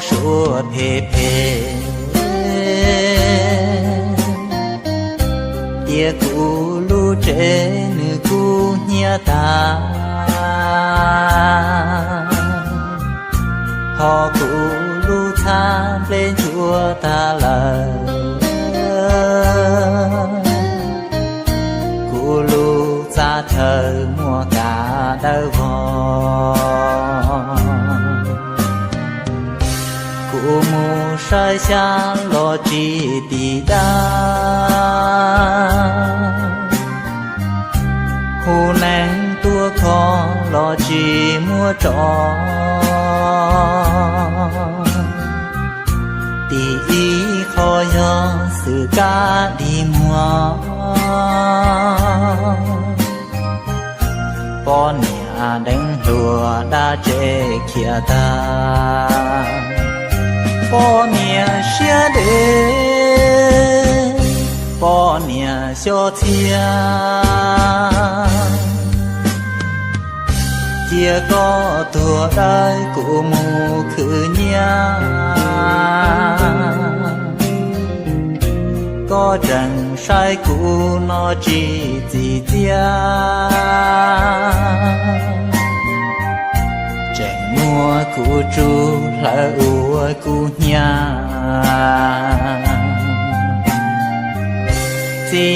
suab phem phem, tias kuv lub tsev nws kuj hnyiab tag, ho kuv lub txhab nplej ntsuab tag lawm, kuv lub txaj chaw muaj kav dawb vog. Kuv mus saib xyab los tsis tim dab, hu neeg tuaj kho los tsis muaj tso. Tim ib qho yog xwm kab dig muag, poj niam deev hluas dab tsev khiav tag, poj niam siab deb, poj niam xyob txhia. Cia koj tuag dawb kuv mus khwv nyiaj, koj tseem saib kuv no tsis txim txiaj, tseem muab kuv tsuj hlawv ua kuv hnyiab. Txiv